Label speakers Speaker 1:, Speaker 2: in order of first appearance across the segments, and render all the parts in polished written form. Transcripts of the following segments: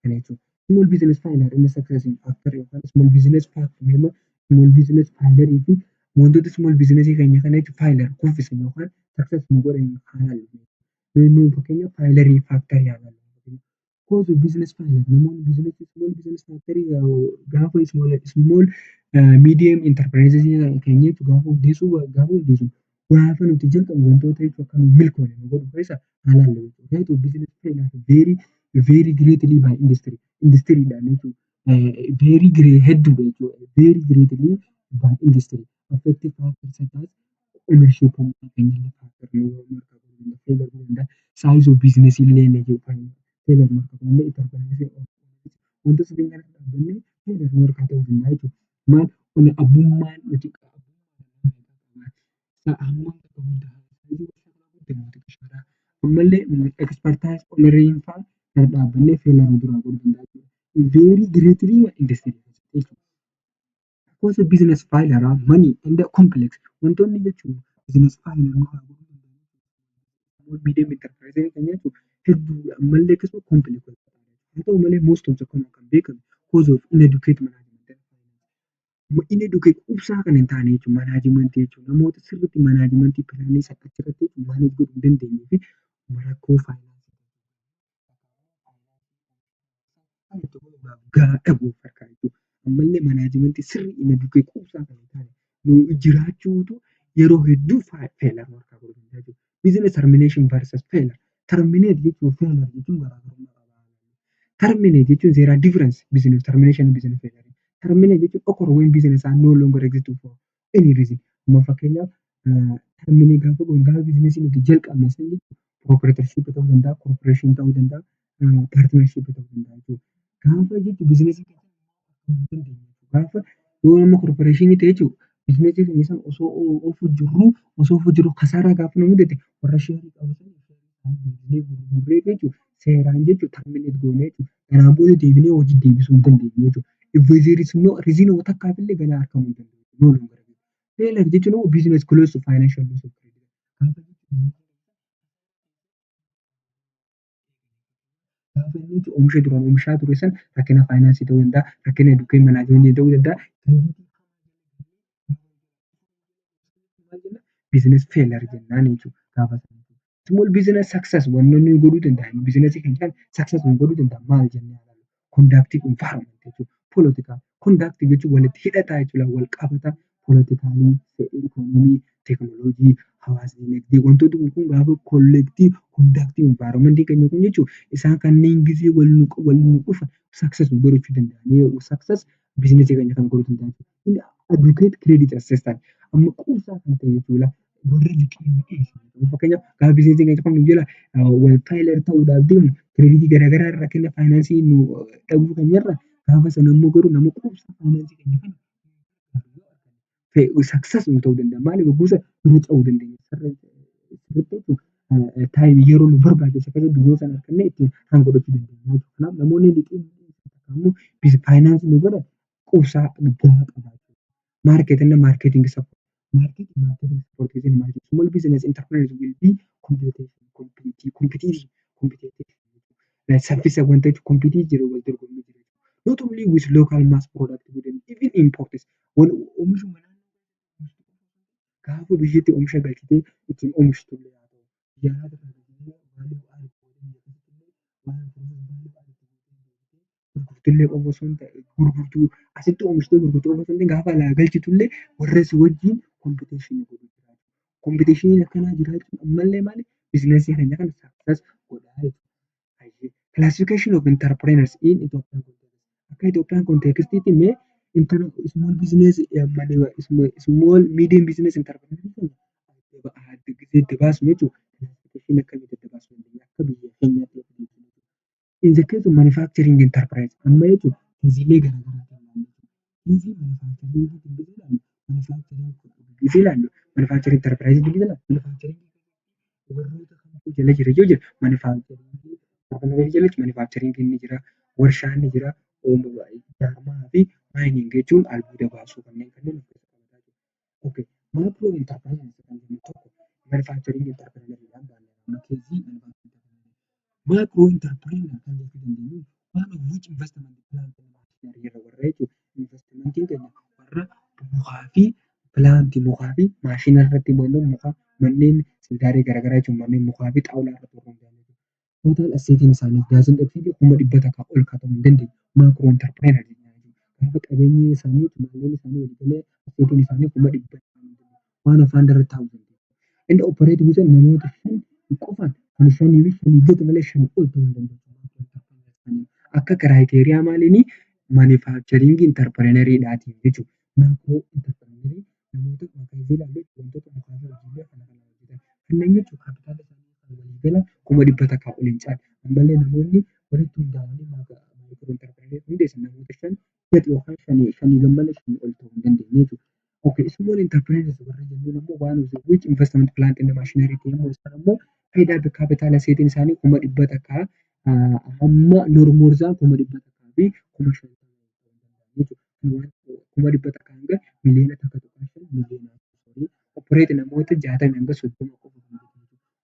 Speaker 1: Kana jechuudha. Small business failure inni success factor yookaan small business small business failure fi wantoota small business keenya kana jechuun failure kuffisan yookaan success nu godhan haa ilaallu. Fakkeenyaaf failure factor haa ilaallu. Cause of business failure, namoonni business small business factor gaafa small medium enterprise keenya gaafa hundeessuu gaafa hundeessinu, gaafa nuti jalqabnu, wantoota akka nu milkoofne nu godhu keessa haa ilaallu. Rate of business failure very very greatly by industry, industryidhaan jechuudha. Very great hedduudha jechuudha. Very greatly by industry affected factors such as ownership keenya, size of business illee failure, wantoota sadan kana dhaabbannee failure nu harkaa ta'uu danda'a jechuudha. Maal kun abbummaan nuti hammam akka guddaa, ammallee expertise owner fa'aa irra dhaabbannee failure nu duraa godhuu danda'a jechuudha. Very greatly industry jechuudha. Cause of business failure are many and complex. Wantoonni jechuun business failure nu godhuu danda'an medium enterprise kan jechuun hedduudha, ammallee akkasuma complex. Haa ta'u malee, most of the common kan beekamu cause of inadequate management. Inadequate, quubsaa kan hin taane jechuudha, management jechuudha. Namoota sirriitti management plan sana achirratti manage godhuu hin dandeenyee fi rakkoo faayinaansii gahaa dhabuu harkaa jechuudha. Ammallee management sirrii, inadequate, quubsaa kan hin taane jiraachuutu yeroo hedduu failure nu harkaa godhuu danda'a jechuudha. Business termination versus failure. Terminate jechuun failure jechuun garaagarummaa qaba. Terminate jechuun there are difference business termination and business failure. Terminate jechuun occur when business are no longer exist for any reason. Amma fakkeenyaaf terminate gaafa goonu, gaafa business nuti jalqabne san jechuudha. Proprietorship ta'uu danda'a, corporation ta'uu danda'a, partnership ta'uu danda'a jechuudha. Gaafa jechuun business gaafa yoo nama corporation ta'e jechuudha. Business keenya sana osoo oofuu jirruu kasaaraa gaafa nu mudate, warra share qabu sana deebinee gurgurree jechuudha. Seeraan jechuudha, terminate goonee jechuudha. Kanaan booda deebinee hojii deebisuu hin dandeenyu jechuudha. If there is no reason takkaaf illee ganaa argamuu hin danda'u. Failure jechuun immoo business close to financial loss of credit. Gaafa inni oomisha duraan oomishaa ture sana rakkina faayinaansii ta'uu danda'a, rakkina management ta'uu danda'a. Business failure jennaan jechuudha gaafa sana. Small business success wantoonni nu godhuu danda'an, business keenya success nu godhuu danda'an maal jennee ilaallu? Conducive environment jechuudha. Political conducive jechuun walitti hidhataa jechuudha, wal qabataa political, economy, teekinooloojii, hawaasa dinagdee, wantoonni kun gaafa collective conducive environment keenya kun jechuudha, isaan kanneen gisee wal nu dhufan success nu godhachuu danda'an, success business keenya kan godhuu danda'an. Adequate credit assistance, amma quubsaa kan ta'e jechuudha. Warra liqii nu dhiyeessan, fakkeenyaaf gaafa business keenya kun nu jala failure ta'uudhaaf deemu, credit garaagaraa irraa kenna, faayinaansii nu dhabuu keenyarra, gaafa sana immoo garuu nama quubsaa faayinaansii keenya kana success nu ta'uu danda'a. Maaliif yogguu sana bira ce'uu dandeenya. Sirriitti time yeroo nu barbaachisu akkasitti business sana argannee ittiin kan godhachuu dandeenya. Kanaaf namoonni liqii nu dhiyeessan immoo faayinaansii nu godhan quubsaa gahaa qabaachuu. Market and marketing support. Marketing support small business entrepreneurs will be competitive competitive saffisa wanta competitive jiru, wal dorgommii jiru. Not only with local mass product but even imports. Oomishuma gaafa biyyatti oomisha galchitee ittiin oomishtu illee haa ta'u, biyya alaa irraa gurgurtullee qofa osoo hin ta'in, gurgurtuu asitti oomishtee gurgurtuu qofa osoo hin ta'in, gaafa alaa galchitu illee warra si wajjin competition godhu. Competitioniin akkanaa jiraachuun ammallee maali, business keenya kana success godhaa jechuudha. Classification of entrepreneurs in Ethiopian context. Akka Itoophiyaan contextiitti mee small business, small medium business entrepreneur adda baasnu jechuudha. Classification akkamitti adda baasuu dandeenya akka biyya keenyaatti? In the case of manufacturing enterprise amma jechuudha, hojiilee garaagaraa case manufacturing ilaallu, manufacturing enterprise ilaallu, manufacturing warroota kamtu jala jira yoo jedhu, manufacturing jalatti manufacturing ni jira, warshaan ni jira, jaarmaa fi mining jechuun albuuda baasuu kanneen kanneen of keessatti qabata. Okay. Micro enterprise kan jennu tokko manufacturing enterprise. Micro enterprise kan jechuu dandeenyu One of which investment plant warra jechuudha. Investmentiin keenya warra mukaa fi plant mukaa fi maashina irratti muka manneen gaarii garaagaraa jechuun manneen mukaa fi xaawulaa irratti hundaa'an. Total assetiin isaanii doesn't exceed 100,000 ol kan ta'uu hin dandeenye. Micro entrepreneur gaafa qabeenyi isaanii manneen isaanii walii galee assetiin isaanii 100,000 one of 100,000. Inni operate with namoota 5 qofaan kan shanii fi shanii gadi malee shanii ol ta'uu hin danda'u. Akka criteria maaliini manufacturing entrepreneuriidhaatiin jechuudha. Micro entrepreneurii namoota wantoota mukaa fi hojiilee kana kana hojjetan. Kanneen jechuun kaapitaala isaanii waliigala 100,000 ol hin caalle. Ammallee namoonni walitti hundaa'anii micro entrepreneurii hundeessan namoota 5 gadi yookaan shanii gad malee shanii ol ta'uu hin dandeenye jechuudha. Okay, small enterprises warra jennuun ammoo one of the which investment plant and machinery yommuu isaan ammoo faayidaa capital assetiin isaanii 100,000 hamma normorzaan 150,000 jechuudha. 100,000 hanga miliyoona 1.5 miliyoona operate namoota 60 hanga 30 qofa.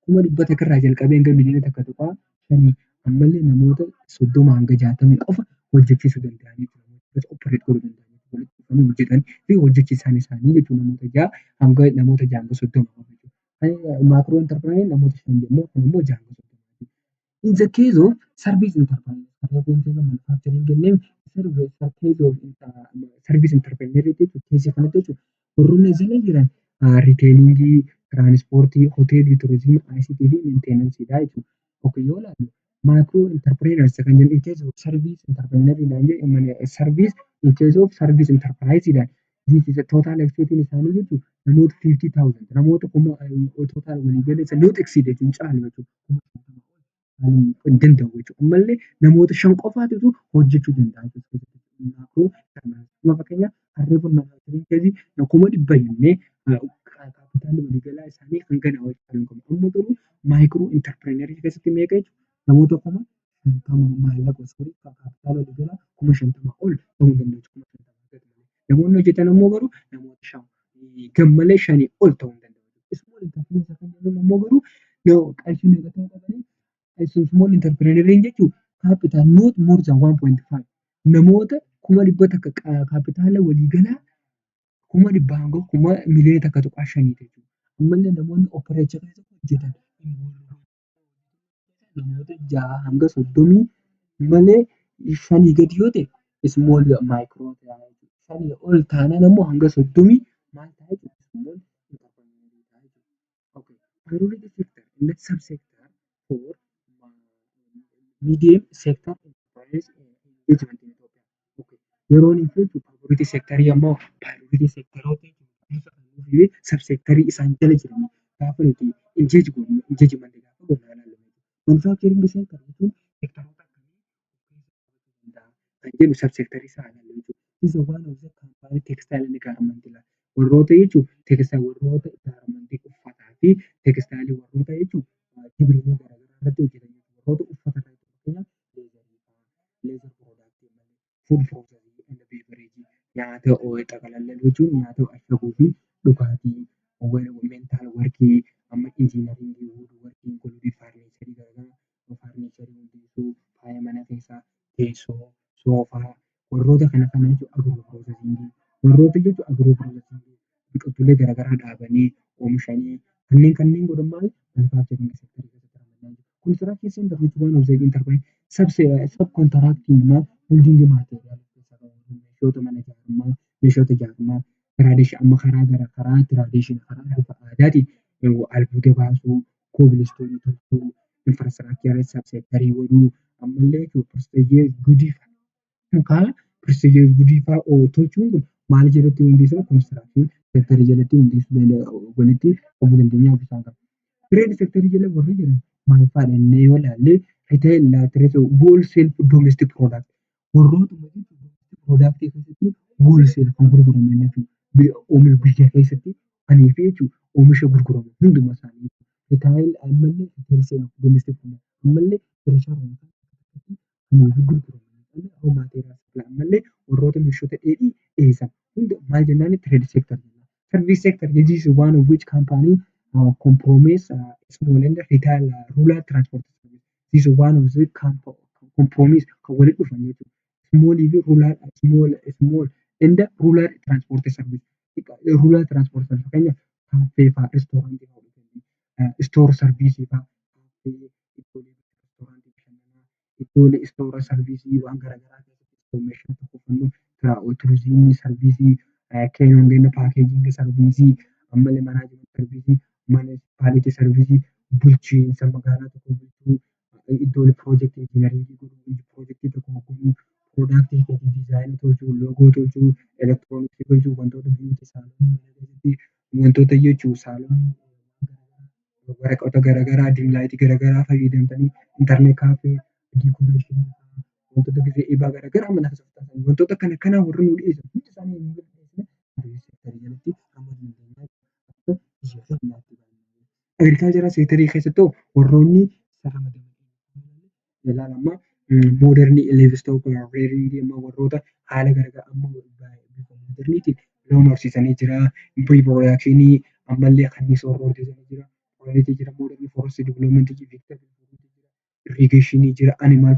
Speaker 1: 100,000 irraa jalqabee hanga miliyoona 1.5 ammallee namoota 30 hanga 60 qofa hojjechiisuu danda'an jechuudha. Operate godhuu danda'an walitti dhufanii hojjetan fi hojjechiisaan isaanii jechuudha namoota ja'a hanga namoota 6 hanga 30. Macro entrepreneur namoota shan jennee kun immoo 6 hanga 30. In the case of service entrepreneur manufacturing jennee service entrepreneur keessa kanatti jechuudha. Warroonni jala jiran retailingii, transportii, hoteelii, turizimii, ICT fi maintenanceiidha jechuudha. Okay, yoo ilaalle micro entrepreneurs kan jennu in case of service entrepreneur service in case of service enterprise dha. This is a total assetiin isaanii jechuun namoota 50,000 namoota kuma total walii gala not exceed jechuun caalu jechuudha. Hin danda'u jechuudha. Ammallee namoota shan qofaatu hojjechuu danda'a jechuudha. Fakkeenyaaf 100,000 jennee kaapitaalli waliigalaa isaanii hangana jechuudha. Amma garuu micro entrepreneurii keessatti meeqa jechuudha? Namoota 50,000 maallaqa kaapitaala waliigalaa 50,000 ol ta'uu danda'a jechuudha. Namoonni hojjetan immoo garuu namoota shan gammalee shanii ol ta'uu hin danda'u. Small enterprise kan jennuun immoo garuu qarshii meeqa ta'uu qabanii? Small entrepreneur jechuun capital not more than 1.5 namoota 100,000 kaapitaala waliigalaa 100,000 hanga 1.5 miliyoona jechuudha. Ammallee namoonni operate hojjetan namoota 6 hanga 30 malee shanii gadi yoo ta'e small micro shanii ol taanaan immoo hanga 30 maal ta'a jechuudha small ta'a jechuudha. Priority sector and sub-sector for medium sector enterprise engagement in Ethiopia. Yeroo inni priority sector ammoo priority sectoroota sub-sectorii isaan jala jiran gaafa nuti engage goonu engagement gaafa goonu ilaallu. Manufacturing sector jechuun sectoroota akkamii kan jedhu sub-sectorii isaa ilaallu jechuudha. Is one of the company textile and garment warroota jechuun textile warroota garmentii uffataa fi textile warroota jechuun gibiriinii garaagaraa irratti hojjetan warroota uffata irratti fakkeenyaaf leather productii, food processing and beverage nyaata xaqalala jechuun nyaata ashaboo fi dhugaatii metal workii amma engineeringii wood workii furnitureii garaagaraa furnitureii hundeessuu faaya mana keessaa teessoo soofaa warroota kana kana jechuun agro processingii warroota jechuun agro processingii biqiltuulee garaagaraa dhaabanii oomishanii kanneen kanneen godhan maali manufacturing sectorii keessatti ramadamaa jiru. Construction sector one of the enterprise sub contracting maal building material meeshoota mana ijaarummaa meeshoota ijaarummaa amma karaa gara karaa tradition karaa bifa aadaatiin albuuda baasuu cobblestoneii tolchuu infrastructureii subsectorii godhuu ammallee prestige goodii fa'aa prestige goodii fa'aa tolchuun kun maal jalatti hundeessama construction sectorii jalatti hundeessuu walitti qabuu dandeenya isaan kana. Trade sectorii jala warri jiran maal fa'aadha jennee yoo ilaalle retail wholesale domestic product warroota product keessatti wholesale kan gurguraman jechuudha. Biyya keessatti anii fi jechuudha oomisha gurguramu hunduma isaanii retail ammallee retail domestic product ammallee kan gurguraman ammallee warroota meeshoota dheedhii dhiyeessan hunda maal jennaan trade sector jennaan. Service sector this is one of which company compromise small and retail rural transport service. This is one of the Compromise kan walitti dhufan jechuudha. Small fi rural, small and rural transport service. Rural transport service fakkeenyaaf kaaffee fa'aa, restaurantii fa'aa, store service fa'aa, iddoolee store service waan garaagaraa, tourism service, packaging service, ammallee management service, municipality service, bulchiinsa magaalaa tokkoo bulchuu, iddoolee projectii engineeringii, projectii tokko hoogganuu, productii designii tolchuu, logo tolchuu, elektirooniksii tolchuu, wantoota wantoota jechuun waraqoota garaagaraa, dim lightii garaagaraa fayyadamtanii, internet cafe, decorationii, wantoota eebbaa garaagaraa mana keessatti wantoota kana kanaa warri nu dhiyeessan hundi isaanii jalatti ramaduu dandeenya. Agricultural sectorii keessatti warroonni ilaalamaa modern livestock rearing warroota haala garaagaraa moderniitiin loon horsiisanii jira. Production ammallee kanniisa warra horsiisanii jira. Forest developmentii, irrigationii jira, animal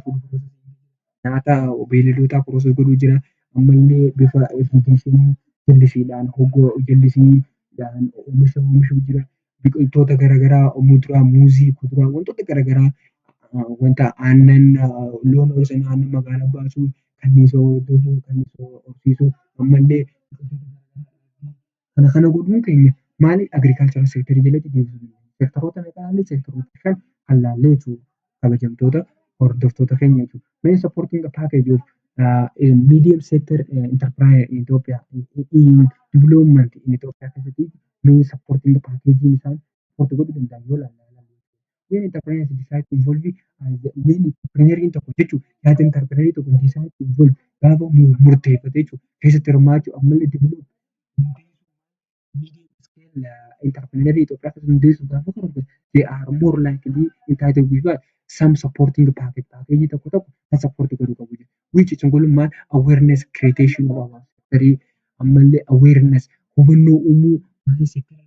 Speaker 1: nyaata beeyladootaa process godhuu jira. Ammallee bifa irrigationii jallisiidhaan oomisha oomishuu jira. Biqiltoota garaagaraa muduraa, muuzii, kuduraa wantoota garaagaraa wanta aannan loon horsiisanii aannan magaalaa baasuu, kanniisa hordofuu, kanniisa horsiisuu ammallee kana kana godhuun keenya maali agricultural sectorii jalatti deebisuu dandeenya. Sectoroota meeqa ilaalle? Sectoroota shan kan laallee jechuudha. Kabajamtoota hordoftoota keenya jechuudha. Main supporting package of medium sector enterprise in Ethiopia in development in Ethiopia keessatti main supporting package isaan support godhuu danda'an yoo ilaalle, when entrepreneurs decide to involve, when entrepreneuriin tokko jechuudha, yaada entrepreneurii tokko decide to involve gaafa murteeffate jechuudha, keessatti hirmaachuu ammallee develop medium scale entrepreneurii Itoophiyaa keessatti hundeessuu gaafa karoorfate, they are more likely entitled with some supporting package, package tokko tokko kan support godhuu qabu jechuudha. Which is kun maal? Awareness creation of our sector, ammallee awareness hubannoo uumuu, waa'ee sector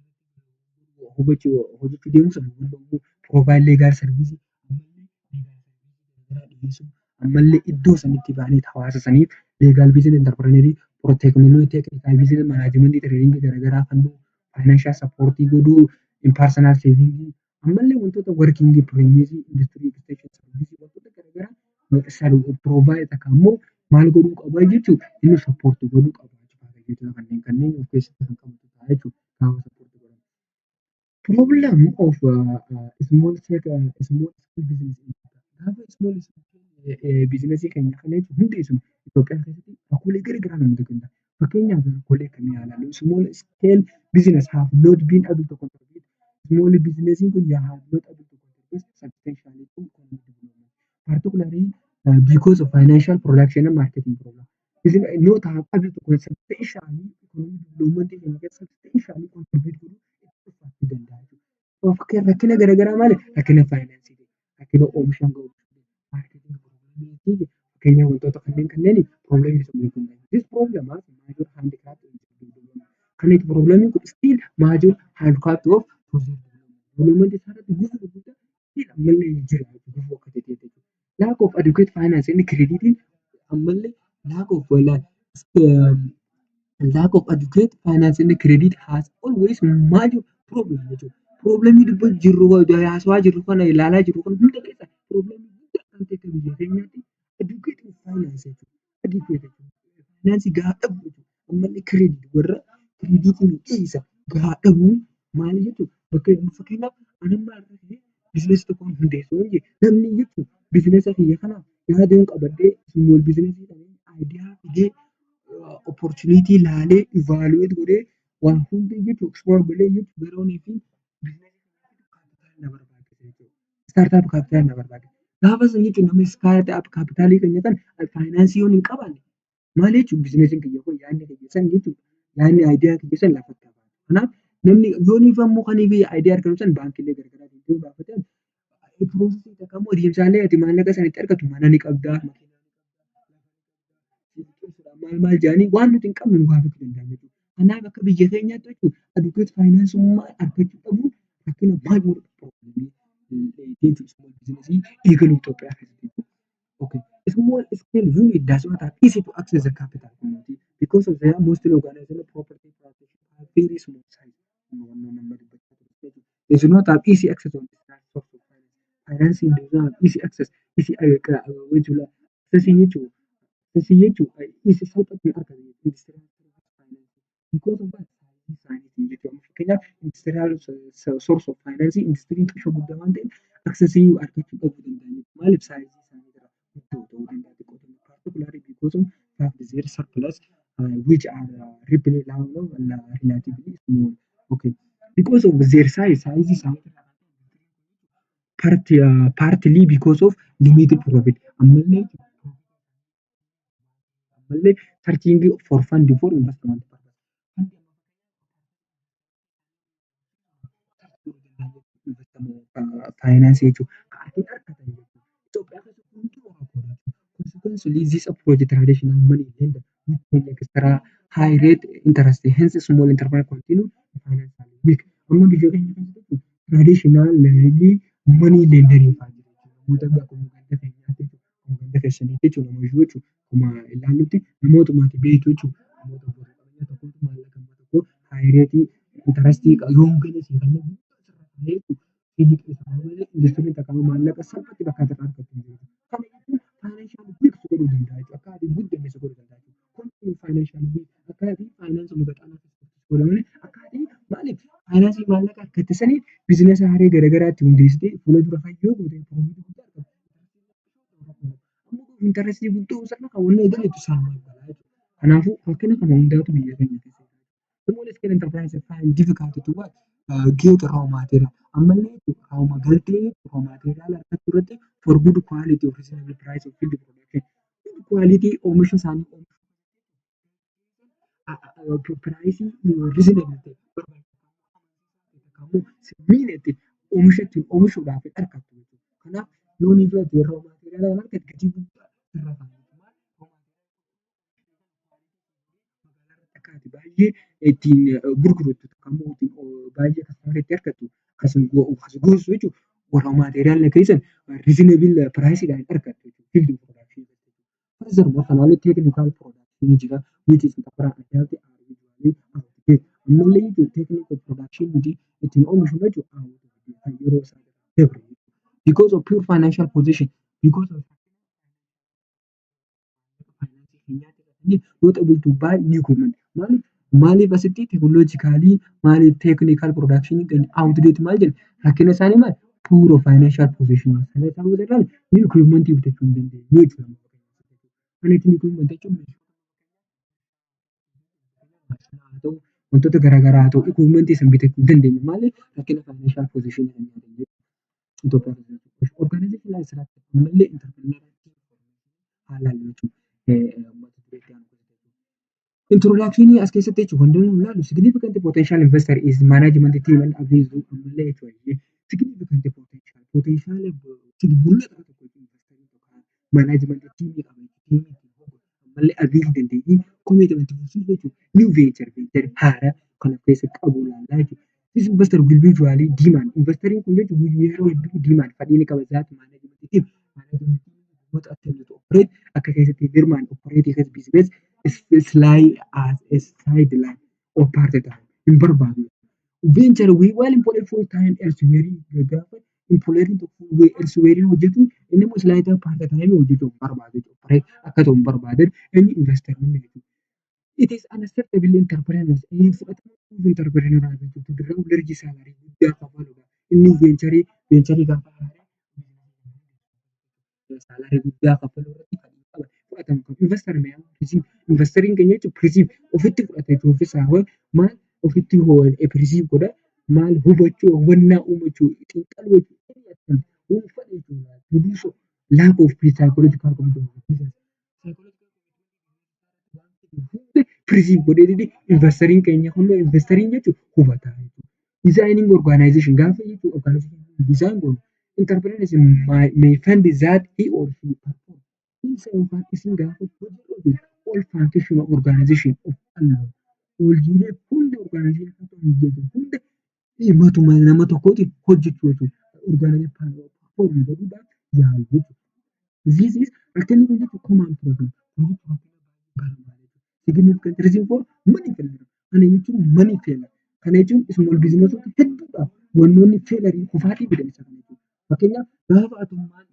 Speaker 1: hubachuu hojjechuu deemuu sana hubannoo uumuu, provide legal service, ammallee dhiyeessuu, ammallee iddoo sanitti ba'anii hawaasa saniif legal business entrepreneurii, technical business managementii training garaagaraa kennuu, financial support godhuu, personal saving, ammallee wantoota working premise, industry extension service, wantoota garaagaraa provide akka immoo maal godhuu qaba jechuudha, inni support godhuu qaba jechuudha. Kanneen kanneen of keessatti kan qabatu ta'a jechuudha gaafa support godhamu. Problem of small scale business, gaafa small scale business keenya kana jechuun hundeessinu Itoophiyaa keessatti rakkoolee garaagaraa nu mudachuu danda'a. Fakkeenyaaf rakkoolee akkamii haa ilaallu? Small scale business have not been able to contribute, small business kun have not able to contribute substantially to economic development, particularly because of financial production and marketing problem. Is not have able to substantially economic development keenya keessatti substantially contribute godhuu itti ulfaachuu danda'a jechuudha. Rakkina garaagaraa maali? Rakkina faayinaansii, rakkina oomisha hanga oomishuu, marketing problemii, fakkeenyaaf wantoota kanneen kanneen problemii. This problem has major handicap. Kan problemiin kun still major handicap of development isaa irratti gufuu gurguddaa still ammallee jira gufuu akka ta'e jechuudha. Lack of adequate finance inni creditiin ammallee lack of adequate finance inni credit has always major problem jechuudha. Problemii dubbachaa jirru, haasawaa jirru kana, ilaalaa jirru kana hunda keessa problemii guddaa kan ta'e biyya keenyaatti adequate finance jechuudha. Adequate finance gahaa dhabuu jechuudha. Ammallee credit warra creditiin dhiyeessan gahaa dhabuun maali jechuudha. Fakkeenyaaf ani amma businessii tokko hundeessuu yoo jedhe, namni jechuun businessa kiyya kanaaf yaada yoon qabadhee small businessii idea fidee, opportunity ilaalee, evaluate godhee, waan hunda jechuun explore godhee jechuun yeroonii fi businessii na barbaachisa jechuudha. Startup capitalii na barbaachisa. Gaafa sana jechuun namni startup capitalii keenya kana financeii yoo hin qabaanne maal jechuun businessiin kiyya kun, yaadni kiyya san jechuudha. Yaadni idea kiyya san lafatti hafa. Kanaaf namni yooniif ammoo kaniif idea argatu san baankiilee garaagaraa yoo gaafatan, processii takka immoo adeemsaalee ati maallaqa sana itti argattu, mana ni qabdaa, maal maal jedhanii waan nuti hin qabne nu gaafachuu danda'an jechuudha. Kanaaf akka biyya keenyaatti jechuudha, adequate financeummaa argachuu dhabuun rakkina baay'ee jechuudha, businessii eegaluu Itoophiyaa keessatti jechuudha. Okay. Small scale unit does not have easy to access the capital because of their mostly organized property very small size. They do not have easy access on source of finance. Financing does not have easy access. Easy jechuudha. Accessing jechuudha. Accessing jechuudha. Easy salphatti hin argatan jechuudha. Because of that isaaniitiin jechuudha. Fakkeenyaaf, industrial source of finance industiriin xiqqoo guddaa waan ta'eef accessii argachuu dhabuu danda'an. Maaliif? Sizeii isaanii irraa guddoo ta'uu danda'a, xiqqoo ta'uu. Particularly because of their surplus which are relatively small. Okay. Because of their size, size isaanii partly because of limited profit. Ammallee searching for fund for investment purpose. Finance jechuudha. Itoophiyaa keessatti hunduu consequently this approach traditional money lender which pay extra high rate interest, hence small enterprise continue financially weak. Amma biyya keenya keessatti traditional money lendering fa'aa jira jechuudha. Namoota akkuma ganda keenyaatti jechuudha. Akkuma ganda keessaniitti jechuudha. Nama jechuudha. Akkuma ilaallutti namootuma ati beektu jechuudha. Namoota abbootii qabeenyaa tokkotu maallaqa amma tokko high rate interest yoon gala sii kennee sirra kaa'ee jechuudha. Industiriin takka maallaqa salphatti bakka irraa argattu hin jiru. Kana jechuun financial weak si godhuu danda'a jechuudha. Akka ati hin guddanne si godhuu danda'a jechuudha. Kun financial weak akka ati finance magaxaanaa godha malee akka ati maaliif financeii maallaqa argatte sanii businessa haaraa garaagaraa itti hundeessitee fuula dura fayyoo goote profitii guddaa argatta. Interestii guddoo sana kan wanni eegaletu isaanumaaf galaa jechuudha. Kanaafuu rakkina kana hundaatu biyya keenya keessa jira. Small scale enterprise find difficult to what? Get raw material. Ammallee raw galtee raw material argachuu irratti for good quality of reasonable price of field production. Good quality oomisha isaanii oomishu priceii reasonable ta'e barbaachisu oomisha ittiin oomishuudhaaf argattu jechuudha. Kanaaf yoo ni fudhate raw material kana argate gatii guddaa irraa kaafama. Akka ati baay'ee ittiin gurgurattu ammoo baay'ee customer itti argattu kan si gorsu jechuudha. Raw material keessan reasonable priceiidhaan argattu jechuudha. Furthermore, technical production jira, which is ammallee technical production nuti ittiin oomishnu jechuudha yeroo isaa dabre because of poor financial position, because of not able to buy new equipment. Maaliif asitti technologically, maaliif technical production outdated maal jenna? Rakkina isaanii maali? Poor financial position sana isaan new equipment bitachuu hin dandeenyu jechuudha. New equipment jechuun haa ta'u, wantoota garaagaraa haa ta'u, equipment sana bitachuu hin dandeenyu. Maaliif? Rakkina financial position Itoophiyaa keessatti. Organizational structure ammallee haalaan jechuudha. Introduction as keessatti jechuun wantoonni nuti ilaallu significant potential investor is management team and advisor ammallee jechuudha. Significant potential potential mul'ata tokko management team qaba jechuudha. Ammallee ability dandeettii commitment jechuudha. New venture venture haaraa kan of keessatti qabu ilaallaa jechuudha. This investor will be usually demand. Investoriin kun jechuun yeroo hedduu demand fedhii ni qaba that management team management team not attempt to operate akka keessatti hirmaan operate as business sly as a sideline or part time hin barbaadu. Venture while employed full time elsewhere, gaafa employer tokko elsewhere hojjetu inni immoo slight part time hojjechuu hin barbaadu jechuudha. Akka ta'u hin barbaadan inni investoroonni jechuudha. It is unacceptable entrepreneurs fudhatama entrepreneur jechuudha. Large salary guddaa kafaluudha. Inni venture gaafa salary guddaa kafaluu irratti fudhatama qabu. Investor may receive investoriin keenya jechuun perceive ofitti fudhata jechuudha. Ofiisaa maal ofitti perceive godha, maal hubachuu, hubannaa uumachuu, xiinxaluu jechuudha. Jechuudha. Lack of psychological commitment perceive godhee investoriin keenya kun investoriin jechuun hubata jechuudha. Designing organization gaafa jechuun organization design goonu entrepreneurs may find that he or she perform isa yookaan isin gaafa hojii hojjetu all function of organization of hojiilee hunda organization hojjetu hunda matuma nama tokkootiin hojjechuu jechuudha. Organization perform godhuudhaaf yaalu jechuudha. This is Rakkinni kun jechuun common problem. Significant reason for many failure. Kana jechuun many failure. Kana jechuun small business hedduudhaaf wannoonni failure kufaatii fidan isa kana jechuudha. Fakkeenyaaf, gaafa atummaan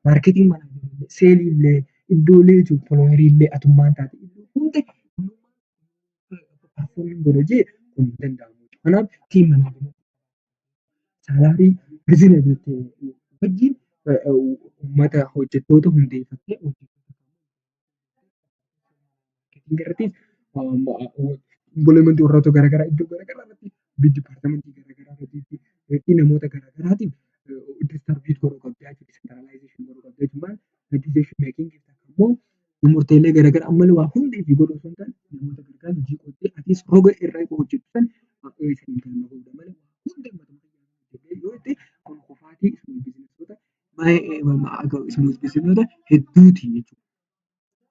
Speaker 1: marketing manager, sales illee, iddoolee employer illee atummaan taate hunda godha jee kun hin danda'amu. Kanaaf team management salary reasonable ta'e wajjin uummata hojjettoota hundeeffattee irratti employment warroota garaagaraa iddoo garaagaraa irratti department garaagaraa irratti namoota garaagaraatiin distribute godhuu qabda jechuudha. Decision making immoo murteelee garaagaraa ammallee waa hunda ifii godhuu osoo hin taane, namoota gargaaru hojii qottee atis roga irra hojjettu sana malee hunda yoo jette kun kufaatii small business hedduuti jechuudha.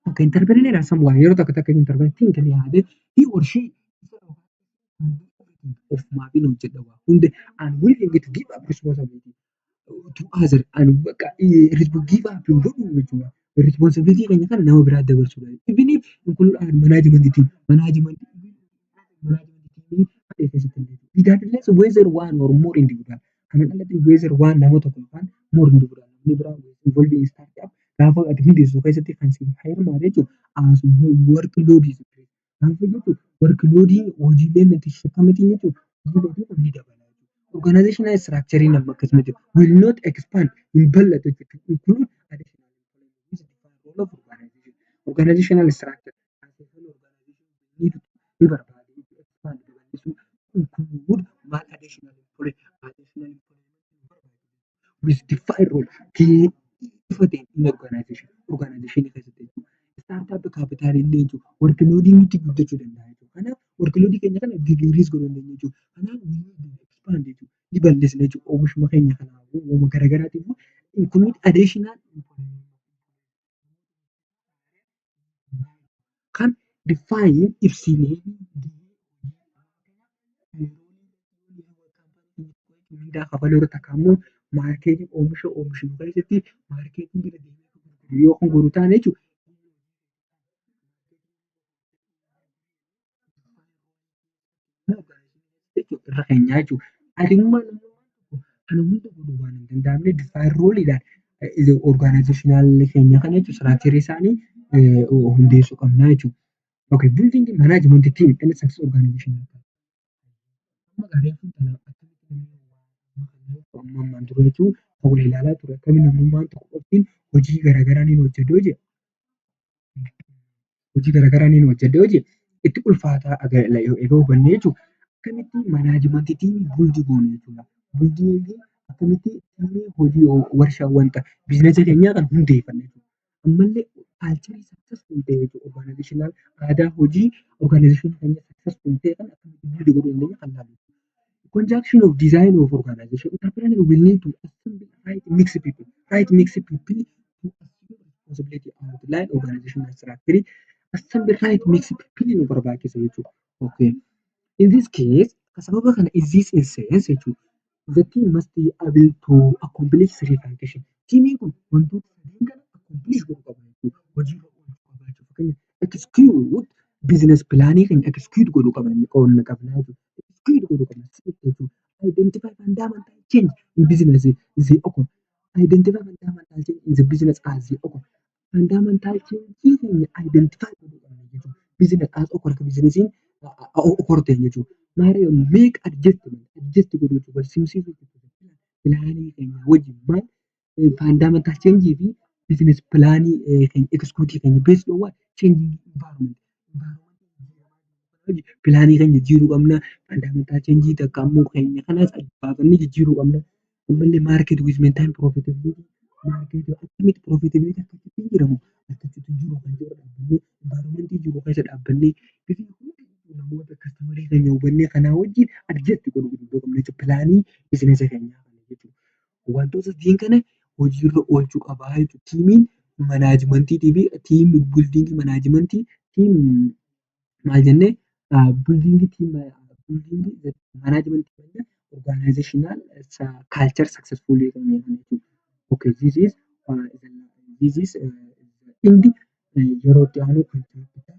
Speaker 1: Okay, entrepreneur someone yeroo takka takka entrepreneur think ni yaade he or she ofumaafin hojjedha waa hunda and willing to give up responsibility to other and bakka give up hin godhu jechuudha. Responsibility keenya kana nama biraa dabarsuudha. Even if include management team, management team regardless whether one or more individual, kana alatti whether one nama tokko yookaan more individual namni biraa involved in startup gaafa ati hundeessu keessatti kan si hirmaate jechuudha. As work load is gaafa jechuun work load hojiileen nuti shakkamiti jechuudha. Ni dabala. Organizational structure nama akkasumatti will not expand hin bal'atu jechuudha. Include additional role of organization. Organizational structure ni barbaada expand babal'isuu include maal additional employee additional with defined role gahee ifa ta'e in organization organization keessatti jechuudha. Startup capital illee jechuudha. Workload nutti guddachuu danda'a jechuudha. Kanaaf workload keenya kana decrease godhuu dandeenya jechuudha. Kanaaf we need to expand jechuudha. Ni bal'isna jechuudha. Oomishuma keenya kanaafuu uuma garaagaraatiif include additional kan define ibsinee mindaa kafaluu irratti akka immoo market oomisha oomishnu keessatti market bira deemee yoo kan godhu taane jechuudha. Irra keenyaa jechuudha. Atimmoo kana hunda godhuu waan hin danda'amneef define roleiidhaan organizational keenya kana jechuudha structure isaanii hundeessuu qabna jechuudha. Okay, building management team and success organization. Amma ammaan dura jechuun kan wal ilaalaa ture akkamiin namummaan tokko qoftiin hojii garaagaraa ni hojjedha hojii hojii garaagaraa ni hojjedha hojii itti ulfaataa egaa hubannee jechuudha. Akkamitti management team build goone jechuudha. Build akkamitti hojii warshaa wanta business keenyaa kan hundeeffanne jechuudha. Ammallee culture successful ta'e jechuudha. Organizational aadaa hojii organization keenya successful ta'e kan akkamitti build godhuu dandeenya kan ilaallu. Conjunction of design of organization, entrepreneur will need to assemble right mix people, right mix people to assume responsibility, outline organizational structure, assemble right mix people nu barbaachisa jechuudha. Okay. In this case, sababa kana in this instance jechuudha. The team must be able to accomplish three function. Teamiin kun wantoota sadeen kana accomplish godhuu qaba jechuudha. Hojiirra oolchuu qaba jechuudha. Fakkeenyaaf, execute business planii keenya execute godhuu qabna qabna jechuudha. Execute godhuu qabna jechuudha. Identify fundamental change in business they occur. Identify fundamental change in the business as they occur. Fundamental change keenya identify godhuu qabna jechuudha. Business as occur akka businessiin occur ta'e jechuudha. Maal make adjustment adjust godhuu jechuudha. Wal simsiisuu jechuudha. Planii keenya wajjin maal fundamental change fi business planii keenya execute keenya based on what changing environment. Planii keenya jijjiiruu qabna. Fundamental change takka immoo keenya kanas baafannee jijjiiruu qabna. Ammallee market with maintain profitability. Market akkamitti profitability akkamitti jijjiiramu akkamitti jiru kan jiru dhaabbannee environment jiru keessa dhaabbannee namoota customer keenya hubannee kanaa wajjin adjust godhuu danda'uu qabna jechuudha. Planii business keenyaa kana jechuudha. Wantoota sadiin kana hojiirra oolchuu qabaa jechuudha. Teamiin managementii fi team building management team maal jennee building team building management organizational culture successfully jechuudha. Okay, this is This is end. Yeroo itti aanu kan chapter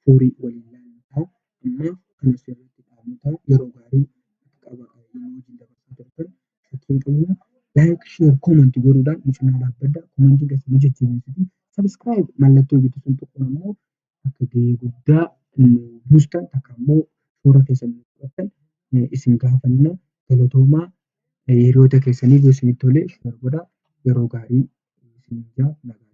Speaker 1: 4 waliin ilaallu ta'a. Amma kan asirratti dhaabnu ta'a. Yeroo gaarii dabarsaa turtan shakkii hin qabnu. Like, share, comment godhuudhaan nu cinaa dhaabbadhaa. Commentiin keessan nu jajjabeessiti. Subscribe mallattoo jettu sun tuquun ammoo akka gahee guddaa nu buustan, takka immoo toora keessan nu fudhattan isin gaafanna. Galatoomaa. Hiriyoota keessanii yoo isinitti tole share godhaa. Yeroo gaarii isiniin jaa, nagaatti.